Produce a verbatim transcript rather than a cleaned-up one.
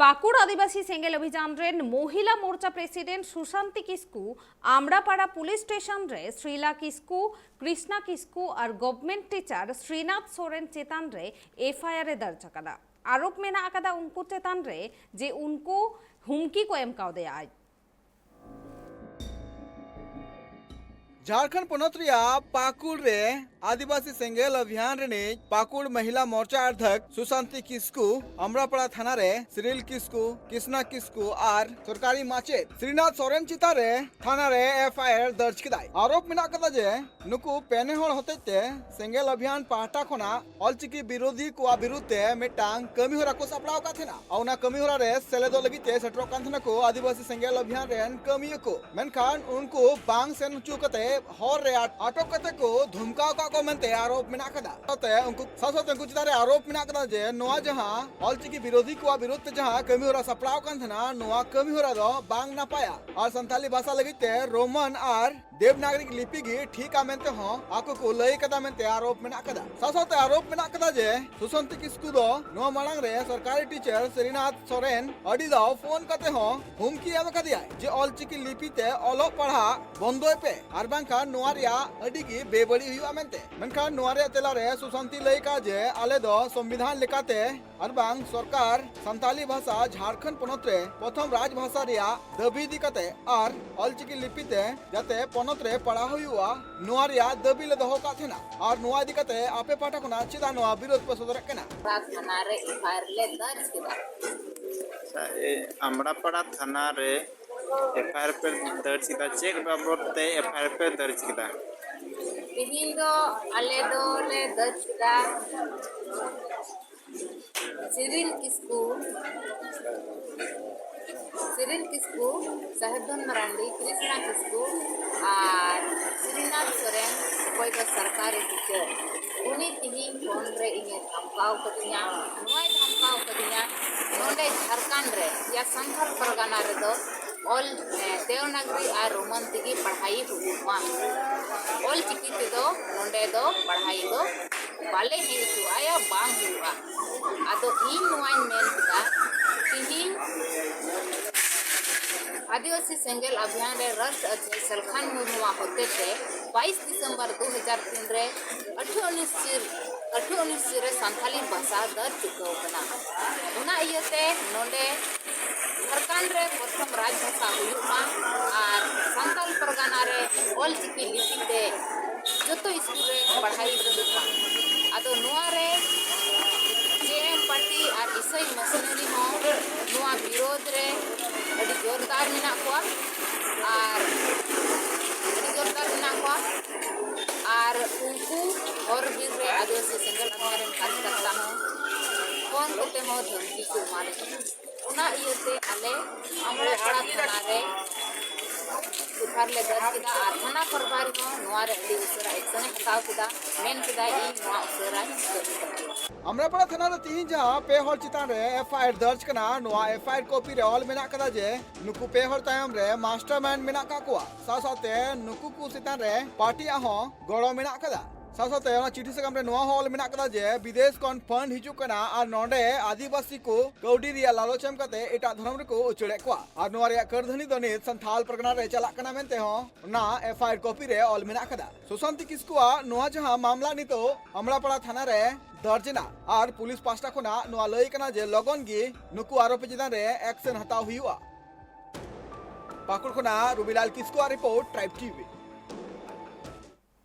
ᱯᱟᱹᱠᱩᱲ ᱟᱹᱫᱤᱵᱟᱹᱥᱤ ᱥᱮᱸᱜᱮᱞ ᱚᱵᱷᱤᱡᱟᱱ ᱨᱮᱱ ᱢᱚᱦᱤᱞᱟ ᱢᱳᱨᱪᱟ ᱯᱨᱮᱥᱤᱰᱮᱱᱴ ᱥᱩᱥᱟᱱᱛᱤ ᱠᱤᱥᱠᱩ ᱟᱢᱲᱟᱯᱟᱲᱟ ᱯᱩᱞᱤᱥ ᱥᱴᱮᱥᱚᱱ ᱨᱮ ᱥᱨᱤᱞᱟ ᱠᱤᱥᱠᱩ, ᱠᱨᱤᱥᱱᱟ ᱠᱤᱥᱠᱩ ᱟᱨ ᱜᱚᱵᱷᱢᱮᱱᱴ ᱴᱤᱪᱟᱨ ᱥᱨᱤᱱᱟᱛᱷ ᱥᱚᱨᱮᱱ ᱪᱮᱛᱟᱱ ᱨᱮ ᱮᱯᱷ ᱟᱭ ᱟᱨ ᱮ ᱫᱟᱨᱡᱽ ᱟᱠᱟᱫᱟ᱾ ᱟᱨᱳᱯ ᱢᱮᱱᱟᱜ ᱟᱠᱟᱫᱟ ᱩᱱᱠᱩ ᱪᱮᱛᱟᱱ ᱨᱮ ᱡᱮ ᱩᱱᱠᱩ ᱦᱩᱢᱠᱤ ᱠᱚ ᱮᱢ ᱠᱟᱣᱫᱮᱭᱟ ᱟᱡ᱾ ᱡᱷᱟᱲᱠᱷᱚᱸᱰ ᱯᱚᱱᱚᱛ ᱨᱮᱭᱟᱜ ᱯᱟᱹᱠᱩᱲ ᱨᱮ ᱟᱹᱫᱤᱵᱟᱹᱥᱤ ᱥᱮᱸᱜᱮᱞ ᱚᱵᱷᱤᱭᱟᱱ ᱨᱤᱱᱤᱡ ᱯᱟᱹᱠᱩᱲ ᱢᱚᱦᱤᱞᱟ ᱢᱳᱨᱪᱟ ᱟᱫᱷᱭᱚᱠᱥ ᱥᱩᱥᱟᱱᱛᱤ ᱠᱤᱥᱠᱩ ᱟᱢᱲᱟᱯᱟᱲᱟ ᱛᱷᱟᱱᱟ ᱨᱮ ᱥᱤᱨᱤᱞ ᱠᱤᱥᱠᱩ, ᱠᱨᱤᱥᱱᱟ ᱠᱤᱥᱠᱩ ᱟᱨ ᱥᱚᱨᱠᱟᱨᱤ ᱢᱟᱪᱮᱫ ᱥᱨᱤᱱᱟᱛᱷ ᱥᱚᱨᱮᱱ ᱪᱮᱛᱟᱱ ᱨᱮ ᱛᱷᱟᱱᱟ ᱨᱮ ᱮᱯᱷ ᱟᱭ ᱟᱨ ᱫᱟᱨᱡᱽ ᱠᱮᱫᱟᱭ᱾ ᱟᱨᱳᱯ ᱢᱮᱱᱟᱜ ᱠᱟᱫᱟ ᱡᱮ ᱱᱩᱠᱩ ᱯᱮᱱᱮ ᱦᱚᱲ ᱦᱚᱛᱮᱡ ᱛᱮ ᱥᱮᱸᱜᱮᱞ ᱚᱵᱷᱤᱭᱟᱱ ᱯᱟᱦᱴᱟ ᱠᱷᱚᱱᱟᱜ ᱚᱞᱪᱤᱠᱤ ᱵᱤᱨᱳᱫᱷᱤ ᱠᱚᱣᱟᱜ ᱵᱤᱨᱩᱫᱷ ᱛᱮ ᱢᱤᱫᱴᱟᱝ ᱠᱟᱹᱢᱤ ᱦᱚᱨᱟ ᱠᱚ ᱥᱟᱯᱲᱟᱣ ᱟᱠᱟᱫ ᱛᱟᱦᱮᱱᱟ᱾ ᱚᱱᱟ ᱠᱟᱹᱢᱤ ᱦᱚᱨᱟ ᱨᱮ ᱥᱮᱞᱮᱫᱚᱜ ᱞᱟᱹᱜᱤᱫ ᱛᱮ ᱥᱮᱴᱮᱨᱚᱜ ᱠᱟᱱ ᱛᱟᱦᱮᱱᱟ ᱠᱚ ᱟᱹᱫᱤᱵᱟᱹᱥᱤ ᱥᱮᱸᱜᱮᱞ ᱚᱵᱷᱤᱭᱟᱱ ᱨᱮᱱ ᱠᱟᱹᱢᱤᱭᱟᱹ ᱠᱚ᱾ ᱢᱮᱱᱠᱷᱟᱱ ᱩᱱᱠᱩ ᱵᱟᱝ ᱥᱮᱱ ᱦᱚᱪᱚ ᱠᱟᱛᱮ ᱦᱚᱨ ᱨᱮ ᱟᱴ-, ᱟᱴᱚᱠ ᱠᱟᱛᱮ ᱠᱚ ᱫᱷᱚᱢᱠᱟᱣ ᱟᱠᱟᱫ ᱠᱚ ᱢᱮᱱᱛᱮ ᱟᱨᱳᱯ ᱢᱮᱱᱟᱜ ᱟᱠᱟᱫᱟ᱾ ᱥᱟᱶᱛᱮ ᱩᱱᱠᱩ, ᱥᱟᱶ ᱥᱟᱶᱛᱮ ᱩᱱᱠᱩ ᱪᱮᱛᱟᱱ ᱨᱮ ᱟᱨᱳᱯ ᱢᱮᱱᱟᱜ ᱟᱠᱟᱫᱟ ᱡᱮ ᱱᱚᱣᱟ ᱡᱟᱦᱟᱸ ᱚᱞᱪᱤᱠᱤ ᱵᱤᱨᱳᱫᱷᱤ ᱠᱚᱣᱟᱜ ᱵᱤᱨᱩᱫᱷ ᱛᱮ ᱡᱟᱦᱟᱸ ᱠᱟᱹᱢᱤ ᱦᱚᱨᱟ ᱥᱟᱯᱲᱟᱣ ᱟᱠᱟᱱ ᱛᱟᱦᱮᱱᱟ, ᱱᱚᱣᱟ ᱠᱟᱹᱢᱤ ᱦᱚᱨᱟ ᱫᱚ ᱵᱟᱝ ᱱᱟᱯᱟᱭᱟ ᱟᱨ ᱥᱟᱱᱛᱟᱞᱤ ᱵᱷᱟᱥᱟ ᱞᱟᱹᱜᱤᱫ ᱛᱮ ᱨᱳᱢᱟᱱ ᱟᱨ ᱫᱮᱵᱽᱱᱟᱜᱚᱨᱤ ᱞᱤᱯᱤ ᱜᱮ ᱴᱷᱤᱠᱟ ᱢᱮᱱᱛᱮ ᱦᱚᱸ ᱟᱠᱚ ᱠᱚ ᱞᱟᱹᱭ ᱠᱟᱫᱟ ᱢᱮᱱᱛᱮ ᱟᱨᱳᱯ ᱢᱮᱱᱟᱜ ᱟᱠᱟᱫᱟ᱾ ᱥᱟᱶ ᱥᱟᱶᱛᱮ ᱟᱨᱳᱯ ᱢᱮᱱᱟᱜ ᱟᱠᱟᱫᱟ ᱡᱮ ᱥᱩᱥᱟᱱᱛᱤ ᱠᱤᱥᱠᱩ ᱫᱚ ᱱᱚᱣᱟ ᱢᱟᱲᱟᱝ ᱨᱮ ᱥᱚᱨᱠᱟᱨᱤ ᱴᱤᱪᱟᱨ ᱥᱨᱤᱱᱟᱛᱷ ᱥᱚᱨᱮᱱ ᱟᱹᱰᱤ ᱫᱷᱟᱣ ᱯᱷᱳᱱ ᱠᱟᱛᱮ ᱦᱚᱸ ᱦᱩᱢᱠᱤ ᱮᱢ ᱟᱠᱟᱫᱮᱭᱟᱭ ᱡᱮ ᱚᱞᱪᱤᱠᱤ ᱞᱤᱯᱤ ᱛᱮ ᱚᱞᱚᱜ ᱯᱟᱲᱦᱟᱜ ᱵᱚᱱᱫᱚᱭ ᱯᱮ, ᱟᱨ ᱵᱟᱝᱠᱷᱟᱱ ᱱᱚᱣᱟ ᱨᱮᱭᱟᱜ ᱟᱹᱰᱤ ᱜᱮ ᱵᱮᱵᱟᱹᱲᱤᱡ ᱦᱩᱭᱩᱜᱼᱟ ᱢᱮᱱᱛᱮ᱾ ᱢᱮᱱᱠᱷᱟᱱ ᱱᱚᱣᱟ ᱨᱮᱭᱟᱜ ᱛᱮᱞᱟ ᱨᱮ ᱥᱩᱥᱟᱱᱛᱤ ᱞᱟᱹᱭ ᱠᱟᱜᱼᱟ ᱡᱮ ᱟᱞᱮ ᱫᱚ ᱥᱚᱝᱵᱤᱫᱷᱟᱱ ᱞᱮᱠᱟᱛᱮ ᱟᱨ ᱵᱟᱝ ᱥᱚᱨᱠᱟᱨ ᱥᱟᱱᱛᱟᱞᱤ ᱵᱷᱟᱥᱟ ᱡᱷᱟᱲᱠᱷᱚᱸᱰ ᱯᱚᱱᱚᱛ ᱨᱮ ᱯᱨᱚᱛᱷᱚᱢ ᱨᱟᱡᱽ ᱵᱷᱟᱥᱟ ᱨᱮᱭᱟᱜ ᱫᱟᱹᱵᱤ ᱤᱫᱤ ᱠᱟᱛᱮ ᱟᱨ ᱚᱞᱪᱤᱠᱤ ᱞᱤᱯᱤ ᱛᱮ ᱡᱟᱛᱮ ᱯᱚᱱᱚᱛ ᱨᱮ ᱯᱟᱲᱦᱟᱣ ᱦᱩᱭᱩᱜᱼᱟ, ᱱᱚᱣᱟ ᱨᱮᱭᱟᱜ ᱫᱟᱹᱵᱤ ᱞᱮ ᱫᱚᱦᱚ ᱠᱟᱜ ᱛᱟᱦᱮᱱᱟ᱾ ᱟᱨ ᱱᱚᱣᱟ ᱤᱫᱤ ᱠᱟᱛᱮ ᱟᱯᱮ ᱯᱟᱦᱴᱟ ᱠᱷᱚᱱᱟᱜ ᱪᱮᱫᱟᱜ ᱱᱚᱣᱟ ᱵᱤᱨᱳᱫ ᱯᱮ ᱥᱚᱫᱚᱨᱮᱫ ᱠᱟᱱᱟ? ᱛᱷᱟᱱᱟ ᱨᱮ ᱮᱯᱷ ᱟᱭ ᱟᱨ ᱞᱮ ᱫᱟᱨᱡᱽ ᱠᱮᱫᱟ᱾ ᱟᱪᱪᱷᱟ, ᱮ, ᱟᱢᱲᱟᱯᱟᱲᱟ ᱛᱷᱟᱱᱟ ᱨᱮ ᱮᱯᱷ ᱟᱭ ᱟᱨ ᱯᱮ ᱫᱟᱨᱡᱽ ᱠᱮᱫᱟ, ᱪᱮᱫ ᱵᱟᱵᱚᱫ ᱛᱮ ᱮᱯᱷ ᱟᱭ ᱟᱨ ᱯᱮ ᱫᱟᱨᱡᱽ ᱠᱮᱫᱟ? ᱛᱤᱦᱤᱧ ᱫᱚ ᱟᱞᱮ ᱫᱚᱞᱮ ᱫᱟᱨᱡᱽ ᱠᱮᱫᱟ ᱥᱤᱨᱤᱞ ᱠᱤᱥᱠᱩ, ᱥᱤᱨᱤᱞ ᱠᱤᱥᱠᱩ, ᱥᱟᱦᱮᱵᱽᱫᱷᱚᱱ ᱢᱟᱨᱟᱱᱰᱤ, ᱠᱨᱤᱥᱱᱟ ᱠᱤᱥᱠᱩ ᱟᱨ ᱥᱨᱤᱱᱟᱛᱷ ᱥᱚᱨᱮᱱ, ᱚᱠᱚᱭ ᱫᱚ ᱥᱚᱨᱠᱟᱨᱤ ᱴᱤᱪᱟᱨ, ᱩᱱᱤ ᱛᱤᱦᱤᱧ ᱯᱷᱳᱱ ᱨᱮ ᱤᱧᱮ ᱫᱷᱟᱢᱠᱟᱣ ᱠᱟᱫᱤᱧᱟ᱾ ᱱᱚᱣᱟᱭ ᱫᱷᱟᱢᱠᱟᱣ ᱠᱟᱫᱤᱧᱟ, ᱱᱚᱰᱮ ᱡᱷᱟᱲᱠᱷᱚᱸᱰ ᱨᱮ ᱭᱟ ᱥᱟᱱᱛᱟᱲ ᱯᱟᱨᱜᱟᱱᱟ ᱨᱮᱫᱚ ᱚᱞ, ᱮ, ᱫᱮᱣᱱᱟᱜᱽᱨᱤ ᱟᱨ ᱨᱳᱢᱟᱱ ᱛᱮᱜᱮ ᱯᱟᱲᱦᱟᱭ ᱦᱩᱭᱩᱜ ᱢᱟ᱾ ᱚᱞ ᱪᱤᱠᱤ ᱛᱮᱫᱚ ᱱᱚᱰᱮ ᱫᱚ ᱯᱟᱲᱦᱟᱭ ᱫᱚ ᱵᱟᱞᱮ ᱦᱮᱡ ᱦᱚᱪᱚᱣᱟᱜᱼᱟ ᱭᱟ ᱵᱟᱝ ᱦᱩᱭᱩᱜᱼᱟ᱾ ᱟᱫᱚ ᱤᱧ ᱱᱚᱣᱟᱧ ᱢᱮᱱ ᱠᱮᱫᱟ, ᱛᱤᱦᱤᱧ ᱟᱹᱫᱤᱵᱟᱹᱥᱤ ᱥᱮᱸᱜᱮᱞ ᱚᱵᱷᱤᱭᱟᱱ ᱨᱮ ᱨᱟᱥᱴᱨᱚ ᱟᱫᱷᱭᱚᱠᱥ ᱥᱮᱞᱠᱷᱟᱱ ᱢᱩᱨᱢᱩᱣᱟᱜ ᱦᱚᱛᱮᱛᱮ ᱵᱟᱭᱤᱥ ᱰᱤᱥᱮᱢᱵᱚᱨ ᱫᱩ ᱦᱟᱡᱟᱨ ᱛᱤᱱ ᱨᱮ ᱟᱴᱷᱨᱚ ᱩᱱᱤᱥ ᱪᱤᱨ, ᱟᱴᱷᱨᱚ ᱩᱱᱤᱥ ᱪᱤᱨ ᱨᱮ ᱥᱟᱱᱛᱷᱟᱞᱤ ᱵᱷᱟᱥᱟ ᱫᱟᱨ ᱪᱩᱠᱟᱹᱣ ᱠᱟᱱᱟ᱾ ᱚᱱᱟ ᱤᱭᱟᱹᱛᱮ ᱱᱚᱰᱮ ᱡᱷᱟᱲᱠᱷᱚᱸᱰ ᱨᱮ ᱯᱨᱚᱛᱷᱚᱢ ᱨᱟᱡᱽ ᱵᱷᱟᱥᱟ ᱦᱩᱭᱩᱜ ᱢᱟ ᱟᱨ ᱥᱟᱱᱛᱟᱞ ᱯᱟᱨᱜᱟᱱᱟ ᱨᱮ ᱚᱞ ᱪᱤᱠᱤ ᱞᱤᱯᱤ ᱛᱮ ᱡᱚᱛᱚ ᱥᱠᱩᱞ ᱨᱮ ᱯᱟᱲᱦᱟᱣ ᱦᱩᱭᱩᱜ ᱢᱟ᱾ ᱟᱫᱚ ᱱᱚᱣᱟ ᱨᱮ ᱡᱮ ᱮᱢ ᱯᱟᱨᱴᱤ ᱟᱨ ᱤᱥᱟᱹᱭ ᱢᱤᱥᱚᱱᱟᱨᱤ ᱦᱚᱸ ᱱᱚᱣᱟ ᱵᱤᱨᱳᱫᱷ ᱨᱮ ᱟᱹᱰᱤ ᱡᱳᱨᱫᱟᱨ ᱢᱮᱱᱟᱜ ᱠᱚᱣᱟ ᱟᱨ ᱟᱹᱰᱤ ᱡᱳᱨᱫᱟᱨ ᱢᱮᱱᱟᱜ ᱠᱚᱣᱟ᱾ ᱟᱨ ᱩᱱᱠᱩ ᱦᱚᱨ ᱵᱤᱨ ᱨᱮ ᱟᱹᱫᱤᱵᱟᱹᱥᱤ ᱥᱮᱸᱜᱮᱞ ᱚᱵᱷᱤᱭᱟᱱ ᱨᱮᱱ ᱠᱟᱨᱡᱚᱠᱚᱨᱛᱟ ᱦᱚᱸ ᱯᱷᱳᱱ ᱠᱚᱛᱮ ᱦᱚᱸ ᱫᱷᱢᱠᱤ ᱠᱚ ᱮᱢᱟ ᱞᱮ ᱠᱟᱱᱟ᱾ ᱚᱱᱟ ᱤᱭᱟᱹᱛᱮ ᱟᱞᱮ ᱟᱢᱲᱟᱯᱟᱲᱟ ᱛᱷᱟᱱᱟ ᱨᱮ ᱮᱯᱷ ᱟᱭ ᱟᱨ ᱞᱮ ᱫᱟᱨᱡᱽ ᱠᱮᱫᱟ ᱟᱨ ᱛᱷᱟᱱᱟ ᱯᱨᱚᱵᱷᱟᱨᱤ ᱦᱚᱸ ᱱᱚᱣᱟ ᱨᱮ ᱟᱹᱰᱤ ᱩᱥᱟᱹᱨᱟ ᱮᱠᱥᱚᱱ ᱮ ᱦᱟᱛᱟᱣ ᱠᱮᱫᱟ, ᱢᱮᱱ ᱠᱮᱫᱟᱭ, "ᱤᱧ ᱱᱚᱣᱟ ᱩᱥᱟᱹᱨᱟᱧ ᱠᱟᱹᱢᱤ ᱛᱟᱯᱮᱭᱟ᱾" ᱟᱢᱲᱟᱯᱟᱲᱟ ᱛᱷᱟᱱᱟ ᱨᱮ ᱛᱤᱦᱤᱧ ᱡᱟᱦᱟᱸ ᱯᱮ ᱦᱚᱲ ᱪᱮᱛᱟᱱ ᱨᱮ ᱮᱯᱷ ᱟᱭ ᱟᱨ ᱫᱟᱨᱡᱽ ᱠᱟᱱᱟ, ᱱᱚᱣᱟ ᱮᱯᱷ ᱟᱭ ᱟᱨ ᱠᱚᱯᱤ ᱨᱮ ᱚᱞ ᱢᱮᱱᱟᱜ ᱠᱟᱫᱟ ᱡᱮ ᱱᱩᱠᱩ ᱯᱮ ᱦᱚᱲ ᱛᱟᱭᱚᱢ ᱨᱮ ᱢᱟᱥᱴᱟᱨ ᱢᱟᱭᱤᱱᱰ ᱢᱮᱱᱟᱜ ᱠᱟᱜ ᱠᱚᱣᱟ, ᱥᱟᱶ ᱥᱟᱶᱛᱮ ᱱᱩᱠᱩ ᱠᱚ ᱪᱮᱛᱟᱱ ᱨᱮ ᱯᱟᱨᱴᱤᱭᱟᱜ ᱦᱚᱸ ᱜᱚᱲᱚ ᱢᱮᱱᱟᱜ ᱠᱟᱫᱟ᱾ ᱥᱟᱶ ᱥᱟᱶᱛᱮ ᱚᱱᱟ ᱪᱤᱴᱷᱤ ᱥᱟᱠᱟᱢ ᱨᱮ ᱱᱚᱣᱟ ᱦᱚᱸ ᱚᱞ ᱢᱮᱱᱟᱜ ᱠᱟᱫᱟ ᱡᱮ ᱵᱤᱫᱮᱥ ᱠᱷᱚᱱ ᱯᱷᱟᱱᱰ ᱦᱤᱡᱩᱜ ᱠᱟᱱᱟ ᱟᱨ ᱱᱚᱰᱮ ᱟᱹᱫᱤᱵᱟᱹᱥᱤ ᱠᱚ ᱠᱟᱹᱣᱰᱤ ᱨᱮᱭᱟᱜ ᱞᱟᱞᱚᱪ ᱮᱢ ᱠᱟᱛᱮ ᱮᱴᱟᱜ ᱫᱷᱚᱨᱚᱢ ᱨᱮᱠᱚ ᱩᱪᱟᱹᱲᱮᱫ ᱠᱚᱣᱟ ᱟᱨ ᱱᱚᱣᱟ ᱨᱮᱭᱟᱜ ᱠᱟᱹᱨᱫᱷᱟᱹᱱᱤ ᱫᱚ ᱱᱤᱛ ᱥᱟᱱᱛᱷᱟᱞ ᱯᱟᱨᱜᱟᱱᱟ ᱨᱮ ᱪᱟᱞᱟᱜ ᱠᱟᱱᱟ ᱢᱮᱱᱛᱮ ᱦᱚᱸ ᱚᱱᱟ ᱮᱯᱷ ᱟᱭ ᱟᱨ ᱠᱚᱯᱤ ᱨᱮ ᱚᱞ ᱢᱮᱱᱟᱜ ᱠᱟᱫᱟ᱾ ᱥᱩᱥᱟᱱᱛᱤ ᱠᱤᱥᱠᱩᱣᱟᱜ ᱱᱚᱣᱟ ᱡᱟᱦᱟᱸ ᱢᱟᱢᱞᱟ ᱱᱤᱛᱚᱜ ᱟᱢᱲᱟᱯᱟᱲᱟ ᱛᱷᱟᱱᱟ ᱨᱮ ᱫᱟᱨᱡ ᱮᱱᱟ ᱟᱨ ᱯᱩᱞᱤᱥ ᱯᱟᱦᱴᱟ ᱠᱷᱚᱱᱟᱜ ᱱᱚᱣᱟ ᱞᱟᱹᱭ ᱠᱟᱱᱟ ᱡᱮ ᱞᱚᱜᱚᱱ ᱜᱮ ᱱᱩᱠᱩ ᱟᱨᱳᱯᱤ ᱪᱮᱛᱟᱱ ᱨᱮ ᱮᱠᱥᱮᱱ ᱦᱟᱛᱟᱣ ᱦᱩᱭᱩᱜᱼᱟ᱾ ᱯᱟᱹᱠᱩᱲ ᱠᱷᱚᱱᱟᱜ ᱨᱚᱵᱤᱞᱟᱞ ᱠᱤᱥᱠᱩᱣᱟᱜ ᱨᱤᱯᱳᱨᱴ, ᱴᱨᱟᱭᱤᱵᱽ ᱴᱤᱵᱷᱤ᱾